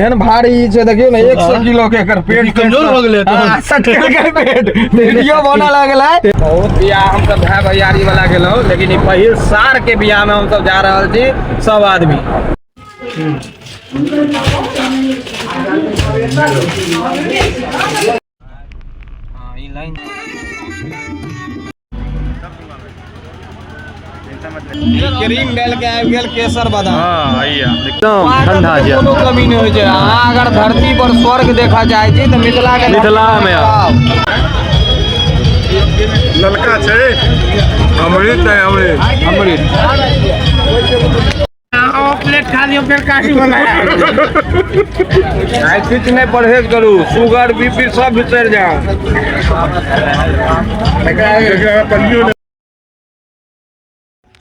एहन भारी ई छै देखियौ ने 100 किलो के एकर पेट कमजोर भऽ गेलै तहन। हाँ, सटकल के पेट वीडियो बनऽ लगलै। बहुत बियाह हम सब भाई भैयारी वाला गेलहुँ, लेकिन ई पहिल सार के बियाह में हम सब जा रहल छी सब आदमी। हाँ, ई लाइन क्रीम डाल के आबि गेल केसर बादाम। हाँ, आइया एकदम ठंडा छै, कोनो कमी नहि होइ छै। अहाँ अगर धरती पर स्वर्ग देखऽ चाहै छी तऽ मिथिला के मिथिला मे आउ। ललका छै अमृत है, अमृत अमृत। आइ किछु नहि परहेज करू, शुगर बीपी सब बिसरि जाउ। एकरा पन्नियो नहि।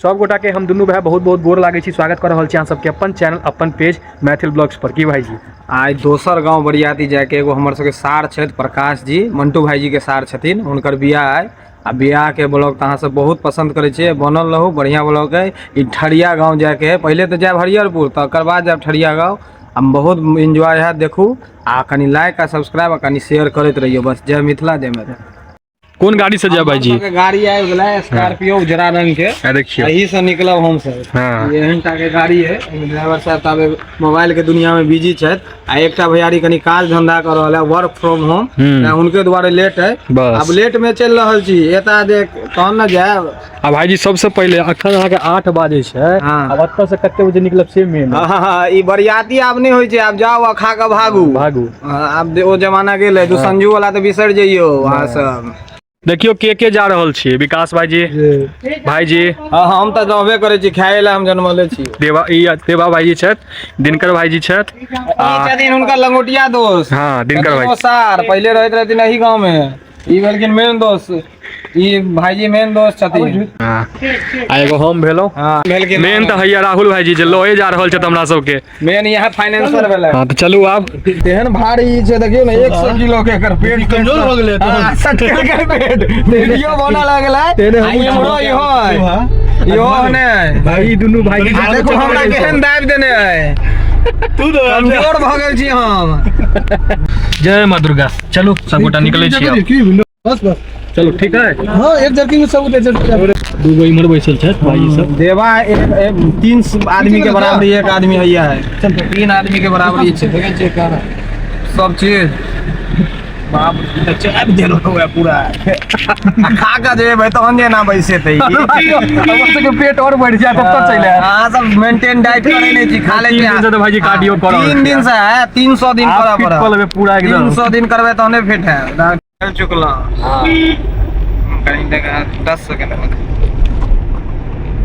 सब गोटा के हम दुनू भाई बहुत बहुत गोर लागै छी, स्वागत कर रहल छी अहाँ सबके अपन चैनल अपन पेज मैथिल ब्लॉग्स पर। की भाईजी, आइ दोसर गांव बरियाती जायके एगो हमर सबके सार छथि प्रकाश जी, मंटू भाईजी के सार छथिन, हुनकर बियाह है। आ बियाह के ब्लॉग तऽ अहाँ सब बहुत पसंद करै छियै, बनल रहू, बढ़िया ब्लॉग है। ई ठरिया गांव जायके है, पहिले तऽ जायब हरिहरपुर, तकर बाद जायब ठरिया गांव। आ बहुत एंजॉय है, देखू आ कनि लाइक आ सब्सक्राइब आ कनि शेयर करैत रहियौ बस। जय मिथिला, जय मैथिली। कोन गाड़ी से जायब भाईजी? हमर सबके गाड़ी आबि गेलै स्कॉर्पियो उजरा रंग के, आ देखियौ एही से निकलब हम सब। हाँ। ई एहन टा के गाड़ी है। एहिमे ड्राइवर साहब ताबे मोबाइल के दुनिया में बिजी छथि आ एकटा भैयारी कनि काज धंधा कर रहल है, वर्क फ्रॉम होम, तें हुनके दुआरे लेट है। बस। आब लेट में चलि रहल छी, एता देख तहन ने जायब। आ भाईजी सबसे पहिले अखन अहाँके 8 बाजै छै, हाँ। आब एतऽ से कते बजे निकलब से मेन। हाँ, हाँ, हाँ, ई बरियाती आब नहि होइ छै, आब जाउ आ खा कऽ भागू। भागू। हाँ, आब ओ जमाना गेलै, दू संजू वाला तऽ बिसरि जइयौ अहाँ सब। देखियौ के के जा रहल छी, विकास भाईजी, भाईजी। हाँ, हम तऽ रहबे करै छी, खाए लए हम जनमले छी। देवा, ई देवा भाईजी छथि, दिनकर भाईजी छथि, आ छथिन हुनकर लंगोटिया दोस्त। हाँ, दिनकर भाई। सार पहिले रहैत रहथिन एही गाँव में, ई भेलखिन मेन दोस्त, ई भाईजी मेन दोस्त छथिन। हाँ। आ एगो हम भेलहुँ। हाँ, भेलखिन मेन तऽ हैया राहुल भाईजी जे लए जा रहल छथि हमरा सबके, मेन यहाँ फाइनेंसर भेलै। हाँ तऽ चलू आब। तेहन भारी ई छै देखियौ ने 100 किलो के एकर पेट कमजोर भऽ गेलै तहन। हाँ, सटकल के पेट वीडियो बनऽ लगलै। आ इम्हरो इहो है, इहो ने भाई दुनू भाई आ देखो हमरा केहन दाबि देने है, तू तो कमजोर भऽ गेल छी हम। जय माँ दुर्गा। चलू सब गोटा निकलै छी आब। बस बस चलू ठीक है। हाँ, एक जर्किंग में सब उठे चल। दू गो इम्हर बैसल छथि भाई सब। देवा एक, एक, 3 आदमी के बराबरी एक आदमी हैया है, 3 आदमी के बराबरी छै। देखै छियै कर सब चीज। बाप रे, तऽ चाबि देलकौ है पूरा। आ खा कऽ जेबै तहन जे एना बैसेतै। हमर सबके पेट और बढ़ि जायत तब चलि आयत। अहाँ सब मेंटेन डाइट करै नहि छी, खा लै तीन छी। दिन से तऽ भाईजी कार्डियो कऽ रहल 3 छी। दिन से है, 300 दिन आब करऽ फिट पड़त। कऽ लेबै पूरा एकदम। 300 दिन करबै तहने फिट हैत। चल चुकलहुँ। कनि देखा 10 सेकेंड।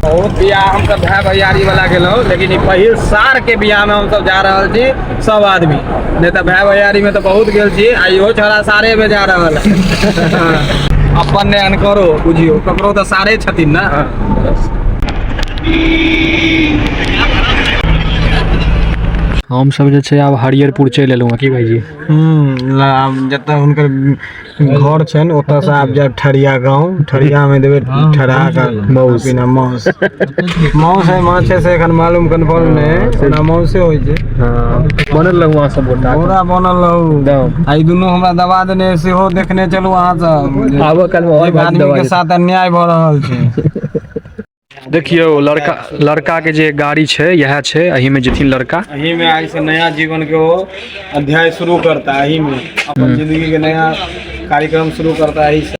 बहुत बियाह हम सब भाई भैयारी वाला गेलहुँ, लेकिन ई पहिल सार के बियाह में हम सब जा रहल छी सब आदमी। नहि तऽ भाई भैयारी में तऽ बहुत गेल छी, आ इहो छोड़ा सारे में जा रहल है। अपन नहि अनकरो बुझियौ, ककरो तऽ सारे छथिन ने। हम सब जे छै आब हरिहरपुर चलि एलहुँ हँ। की भाईजी? आब जतऽ हुनकर घर छनि ओतऽ से आब जायब ठरिया गाँव, ठरिया में देबै ठरा कऽ मौस। बिना मौस। मौस है माछ है से एखन मालूम कन्फर्म नहि है, ओना मौसे होइ छै। हाँ, बनल रहू अहाँ सब गोटा। पूरा बनल रहू। एकदम। आ ई दुनू हमरा दबा देने सेहो देखने चलू अहाँ सब। आबऽ काल मे और एक भाईजी आदमी दबा के देत। साथ अन्याय भऽ रहल छै। देखियौ लड़का, लड़का के जे गाड़ी छै इएह छै, एही में जेथिन लड़का। एही में आइ से नया जीवन के वो अध्याय शुरू करता है, एही में अपन जिंदगी के नया कार्यक्रम शुरू करता है एही से।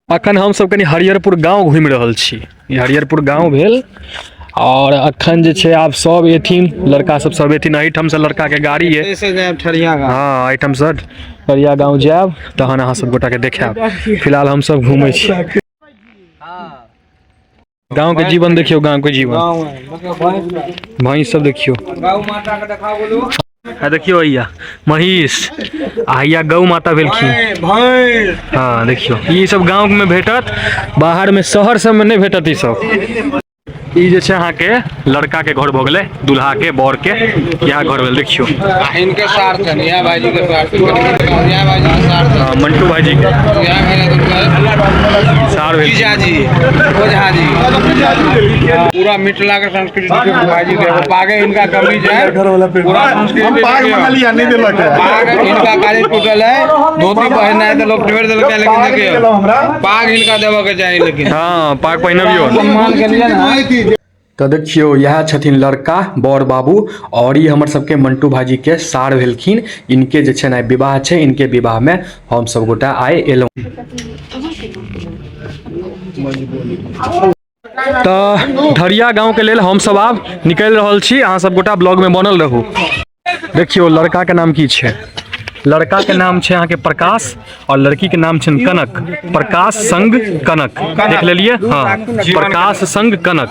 अखन हम सब कनि हरिहरपुर गांव घुमि रहल छी। ई हरिहरपुर गांव भेल और अखन जे छै आब सब एथिन, लड़का सब सब एथिन। एहिठाम से लड़का के गाड़ी है। एतै से जायब ठरिया गांव। हाँ, एहिठाम से ठरिया गांव जायब तहन अहाँ सब गोटा के देखायब। फिलहाल हम सब घूमै छी। गांव के जीवन देखियौ, गांव के जीवन, भैंस सब देखियौ। गौ माता के देखाओ बोलू। आ देखियौ हैया महीष आ हैया गौ माता भेलखिन। भैंस। हाँ देखियौ, ई सब गांव में भेटत, बाहर में शहर सब में नहीं भेटत ई सब। ई जे छै अहाँके लड़का के घर भऽ गेलै, दूल्हा के, बर के इएह घर भेल। देखियौ इनके सार छनि, इएह भाईजी के सार छनि, इएह भाईजी के सार छनि। हाँ, मंटू भाईजी के इएह भेलै सार भेल। जीजाजी, ओझा जी, पूरा मिथिला के संस्कृति के भाईजी के पागे इनका कमीज है, पूरा संस्कृति पाग मंगलिया नहीं देलक है। पाग इनका काली टूटल है, धोती पहनना है तो लोग छोड़ देलक है, लेकिन देखियो पाग इनका देबऽ के चाही, लेकिन हाँ पाग पहिनबियौ। सम्मान के लिए ना। तऽ देखियौ इएह छथिन लड़का बर बाबू, और ई हमर सबके मंटू भाईजी के सार भेलखिन। इनके जे छै ने विवाह छै, इनके विवाह में हम सब गोटा आइ एलहुँ। तऽ धरिया गाँव के लेल हम सब आब निकलि रहल छी, अहाँ सब गोटा ब्लॉग में बनल रहू। देखियौ लड़का के नाम की छै, लड़का के नाम छै अहाँके प्रकाश और लड़की के नाम छै कनक। प्रकाश संग कनक, देख लेलिए? हाँ, प्रकाश संग कनक।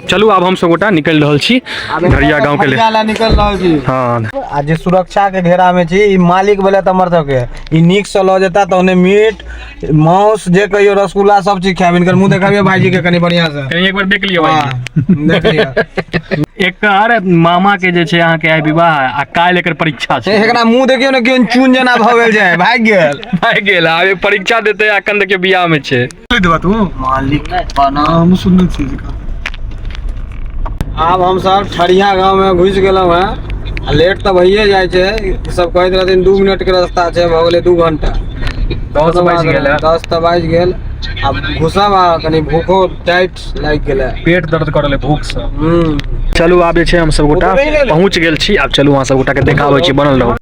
चलू आब हम सब गोटा निकलि रहल छी धरिया गाँव के लेल। निकल रहल छी। हाँ। आ जे सुरक्षा के घेरा में छी, ई मालिक भेलै तऽ हमर सबके, ई नीक से लऽ जेता तऽ ओने मीट मांस जे कहियो रसगुल्ला सब चीज खायब। इनकर मुंह देखाबियो भाईजी के कनी बढ़िया से, कनी एक बार देख लियो भाईजी। हाँ, देख लियो। एकर मामा के जे छै अहाँके आइ विवाह आ काल्हि एकर परीक्षा छै। एकरा मुंह देखियौ ने, केहन चून जेना भऽ गेल छै, भागि गेल, भागि गेल। आब ई परीक्षा देतै, अखन देखियौ बियाह में छै। मालिक हम सुनने छी। आब हम सब ठरिया गांव में घुसि गेलहुँ हैं, आ लेट तऽ भइए जाइ छै। सब कहैत रहथिन 2 मिनट के रास्ता छै, भऽ गेलै 2 घंटा। 10 बाजि गेल है। 10 तऽ बाजि गेल। आब घुसब आ कनि भूखो टाइट लागि गेलै, पेट दर्द करल है भूख से। चलू आब जे छै हम सब गोटा पहुँच गेल छी। आब चलू अहाँ सब गोटा के देखाबै छी, बनल रहू।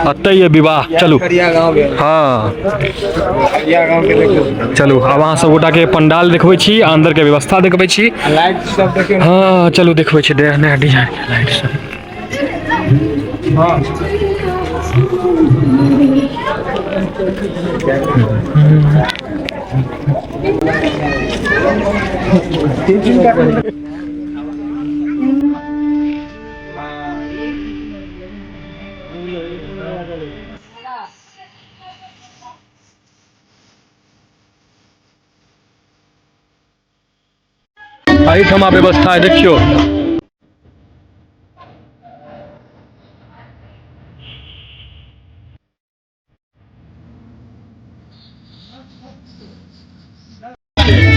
अतै ये विवाह, चलू। ठरिया गांव भेल। हाँ। ठरिया गांव के देखियौ। चलू आब अहाँ सब गोटा के पंडाल देखबै छी, अंदर के व्यवस्था देखबै छी, लाइट सब देखियौ। हाँ चलू देखबै छी नया डिजाइन के लाइट सब। हाँ। एहिठमा व्यवस्था है, देखियौ।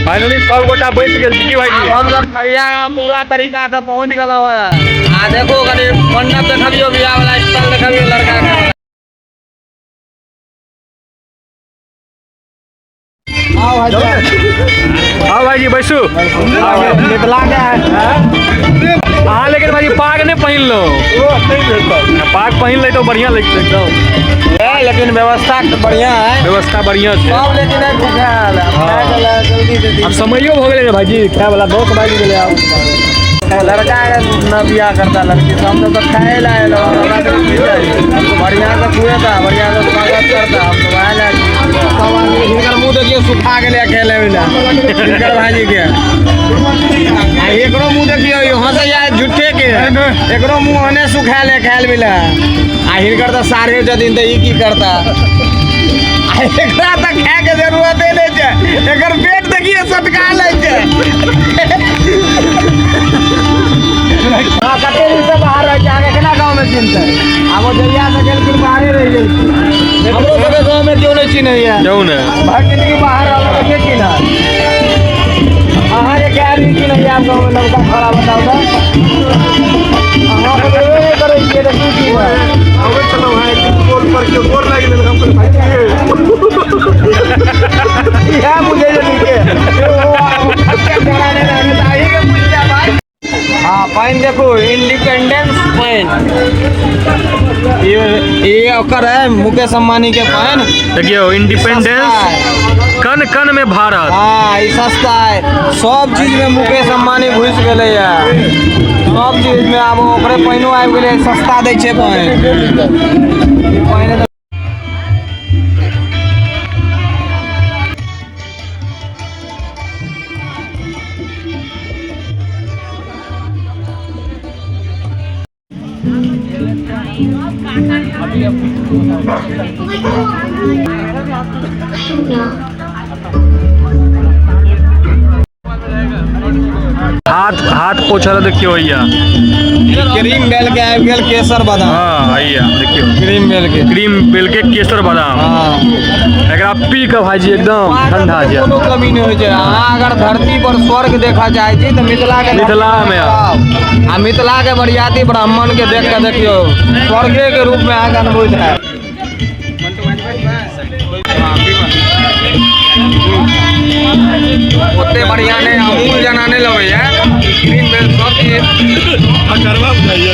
फाइनली सब गोटा बैठ गेल छी की भाईजी? हम सब ठरिया गांव पूरा तरीका से पहुंच गेलहुँ हैं। आ देखो कनि मंडप देखबियौ, बियाह वाला स्थल देखबियौ लड़का के। आओ भाईजी बैसू। मिथिला के अहाँ लेकिन भाईजी पाग नहीं पहिन लो, पाग पहिन ले तो बढ़िया लगते एकदम। लेकिन व्यवस्था बढ़िया है, व्यवस्था बढ़िया छै। सब लेकिन नहीं भूखे है, हाँ। जल्दी जल्दी। अब समयो हो गेलै ने भाईजी, खाय वाला 10 बाजि गेलै। आब लड़का न बियाह करता लड़की से, हम तो खाए ला आयल हन, हमरा तो की चाही, हमको बढ़िया से खुएता, बढ़िया से स्वागत करता, हम तो आयल हन। सब आदमी हिनकर मुँह देखियौ सुखा गेलै खेले मिला हिनकर भाईजी के। आ एकरो मुँह देखियौ, ई हंसैया झूठे के, एकरो मुँह ओहने सुखायल है खायल मिला। आ हिनकर तऽ सारे छथिन तऽ ई की करता। आ एकरा तऽ खायके जरूरते नहि छै, एकर पेट देखियौ सटका लै छै। हाँ, कते दिन से बाहर रहै छै, अहाँके केना गाँवमे चिन्हतै? आब ओ जहिया से गेलखिन बाहरे रहि गेलखिन। हमरो सबके गाँवमे केओ नहि चिन्हैया। केओ नहि। भरि जिंदगी बाहर रहलहुँ तऽ के चिन्हत? अहाँके कए आदमी चिन्हैया आब गाँवमे? नवका खड़ा बताउ तऽ। अहाँ सब एबे नहि करै छियै तऽ की चिन्हत? अबै छलहुँ हेँ एक दिन पोल पर केओ गोर लागि लेलक, हम कहलियै भाई के? इएह बुझै छथिन के। हाँ पानि देखू, इंडिपेंडेंस पानि, ये ओकर है मुकेश अंबानी के पानि। देखियौ इंडिपेंडेंस कन कन में भारत। हाँ ई सस्ता है, सब चीज में मुकेश अंबानी घुसि गेलै है, सब चीज में आब ओकरे पानिओ आबि गेलै, सस्ता दै छै पानि। पानि हाथ हाथ पोछल देखियो हैया। क्रीम बेल के आबि गेल केसर बादाम। हाँ हैया देखियो क्रीम बेल के, क्रीम बेल के केसर बादाम। हाँ एकरा पी के भाईजी एकदम ठंडा जाए, कोनो कमी नहीं होइ छै। अहाँ अगर धरती पर स्वर्ग देखऽ चाहै छी तऽ मिथिला के मिथिला में आ मिथिला के बरियाती ब्राह्मण के देख के देखियौ स्वर्गे के रूप में अहाँके अनुभूत हैत। ओते बढ़िया नहीं, अमूल जना नहीं लगैया क्रीम बेल सब चीज। ठकरवा बुझाइए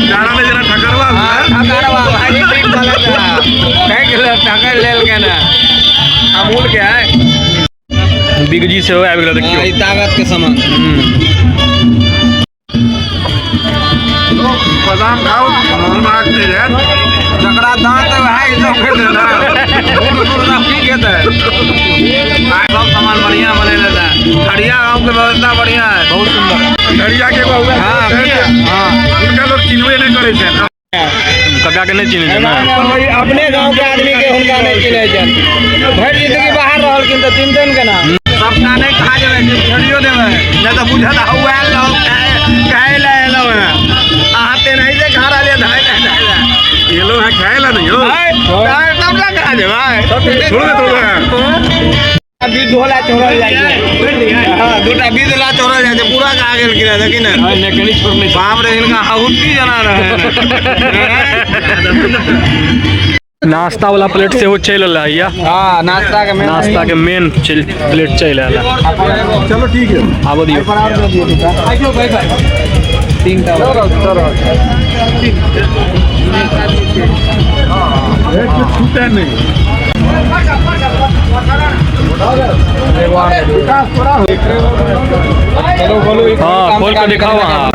जाना नहीं जरा ठकरवा। ठकरवा भाई क्रीम वाला ठकर लेल के ना अमूल के है। बिगजी से आबि गेल देखियो ई ताकत के सामान। बादाम खाओ दिमाग तेज है। जकरा दांत है वएह सब खेतै ना, बूढ़ सूढ़ सब की खेतै। सब सामान बढ़िया बनेले है। ठरिया गाँव के व्यवस्था बढ़िया है, बहुत सुंदर। ठरिया के एगो हुआ हाँ हाँ, हुनका लोग चिन्हबे नहीं करै छै। कका के नहीं चिन्है छै ना, अपने गाँव के आदमी के हुनका नहीं चिन्है छनि। भरि जिंदगी बाहर रहलखिन तऽ चिन्हतनि केना। सबटा नहि खा जेबै, छोड़ियो देबै, नहि तऽ बुझत हौ आयल रहौ खाय लए एलहुँ हेँ। अहाँ तेनाहिते खा रहलियै धाइ धाइ धाइ। एलो है खाए ला नहीं हो, सबटा खा जेबै। छोड़ दे थोड़ा। विध होला छोड़ल जाइ छै। हाँ दूटा विध ला छोड़ल जाइ छै, पूरा खा गेलखिन हेँ। देखी ने बाप रे, हिनका हहुती जना रहै। नाश्ता वाला प्लेट सेहो चलि एलै हैया। हाँ नाश्ता के मेन, नाश्ता के मेन प्लेट चलि आयल। चलो ठीक है, आबऽ दियौ। तीनटा छूटे नहीं। हाँ खोल के दिखाओ अहाँ।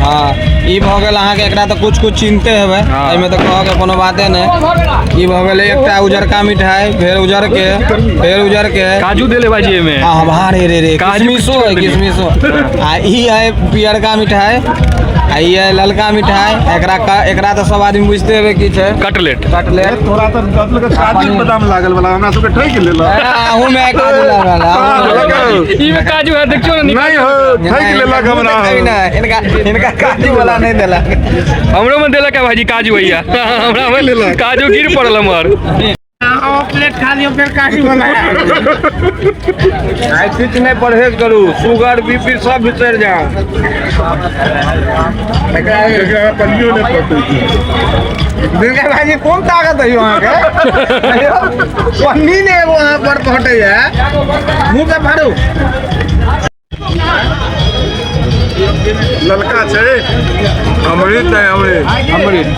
हाँ ई भऽ गेल अहाँके, एकरा तऽ कुछ कुछ चिन्हते हेबै, एहिमे तऽ कहऽके कोनो बाते नहि। ई भऽ गेल एकटा उजरका मिठाई, फेर उजर के, फेर उजर के काजू देले भाईजी एहिमे। हाँ हाँ रे रे रे काजू किशमिशो है, किशमिशो। आ ई है पियरका मिठाई, आ ई है ललका मिठाई। एकरा एकरा तऽ सब आदमी बुझते हेबै की छै, कटलेट। कटलेट। थोड़ा तऽ काजू बादाम लागल वाला हमरा सबके ठकि लेलक। अहू में काजू लागल। ई में काजू है देखियो ना। नहीं हो, ठकि लेलक हमरा। इनका इनका काजू वाला नहीं देलक। हमरो में देलक है भाईजी काजू भैया, हमरा में काजू गिर पड़ल हमर। आइ किछु नहि परहेज करू, शुगर बीपी सब बिसरि जाउ। एकरा पन्नियो नहि पटै छै। दुर्गा भाईजी कोन ताकत है अहाँके, पन्नी ने एगो अहाँ पर पटैया, मुँह के फाड़ू। ललका छै अमृत है, अमृत अमृत।